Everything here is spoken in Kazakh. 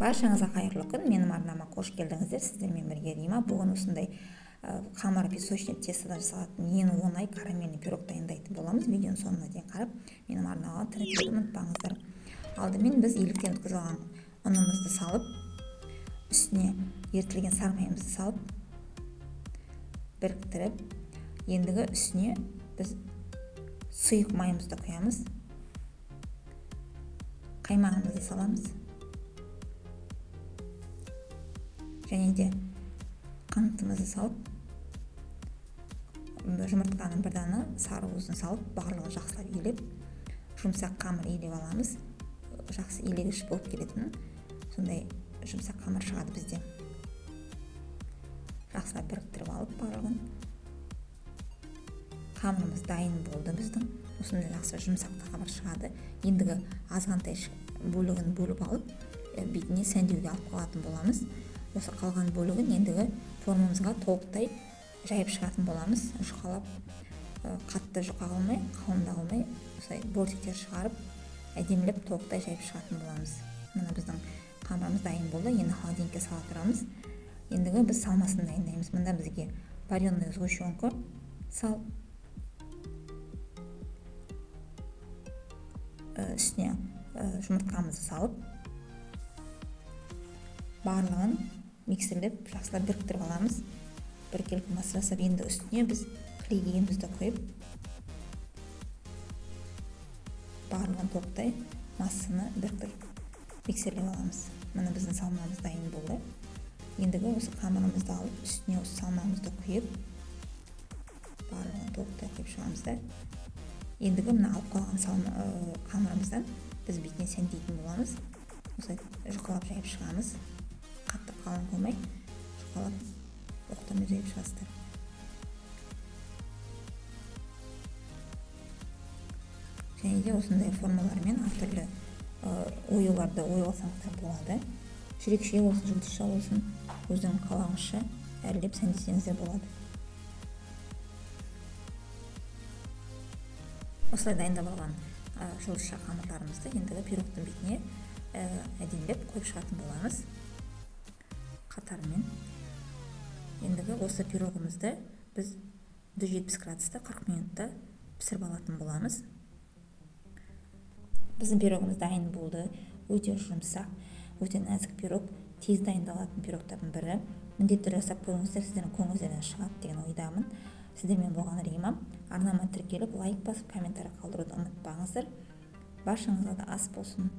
Баршаңызға қайырлы күн. Менің арнама қош келдіңіздер. Сіздермен бірге Рима. Бүгін осындай қамыр песочный тестодан жасалатын ең оңай карамельный пирог дайындайтын боламыз. Видеоның соңына дейін қарап, менің арнама тіркелуді ұмытпаңыздар. Алдымен біз еліктен өткізіп алған ұнымызды салып, үстіне ерітілген сары майымызды салып, біріктіріп, ендігі үстіне біз сұйық майымызды құямыз, қаймағымызды саламыз. Және де қантымызды салып, жұмыртқаның бір дана сары уызын салып, барлығын жақсылап илеп, жұмсақ қамыр илеп аламыз. Жақсы илегіш болып келетін сондай жұмсақ қамыр шығады бізде. Жақсылап біріктіріп алып барлығын. Қамырымыз дайын болды біздің. Осындай жақсы жұмсақ қамыр шығады. Ендігі азғантай бөлігін бөліп алып, бетіне сәндеуге алып қалатын боламыз. Осы қалған бөлігін ендігі формамызға толықтай жайып шығатын боламыз. Жұқалап, қатты жұқа қылмай, қалың да қылмай, осылай бортиктер шығарып, әдемілеп толықтай жайып шығатын боламыз. Мына біздің қамырымыз дайын болды. Енді холодильникке сала тұрамыз. Ендігі біз салмасын дайындаймыз. Мында бізге вареный сгущенка салып, үстіне жұмыртқамызды салып, барлығын миксерлеп жақсылап біріктіріп аламыз. Біркелкі масса жасап, енді үстіне біз клейгенімізді құйып, барлығын толықтай массаны біріктіріп миксерлеп аламыз. Міне біздің салмамыз дайын болды. Ендігі осы қамырымызды алып, үстіне осы салмамызды құйып, барлығын толықтай құйып шығамыз да. Ендігі мына алып қалған қамырымыздан біз бетіне сәндейтін боламыз. Осылай жұқалап жайып шығамыз. Қатты қалың қоймай, жұқалап оқтаумен жайып шығасыздар. Және де осындай формалармен әртүрлі оюларды ойып алсаңыздар болады. Жүрекше болсын, жұлдызша болсын, өздерің қалауыңызша әрлеп сәндесеңіздер болады. Осылай дайындап алған жұлдызша қамырларымызды ендігі пирогтың бетіне әдемілеп қойып шығатын боламыз қатарымен. Ендігі осы пирогымызды біз 170 градуста 40 минутта пісіріп алатын боламыз. Біздің пирогымыз дайын болды. Өте жұмсақ, өте нәзік пирог, тез дайындалатын пирогтардың бірі. Міндетті түрде жасап көріңіздер, сіздердің көңіліңізден шығады деген ойдамын. Сіздермен болған Рима. Арнама тіркеліп, лайк басып, комментарий қалдыруды ұмытпаңыздар. Баршаңызға да ас болсын.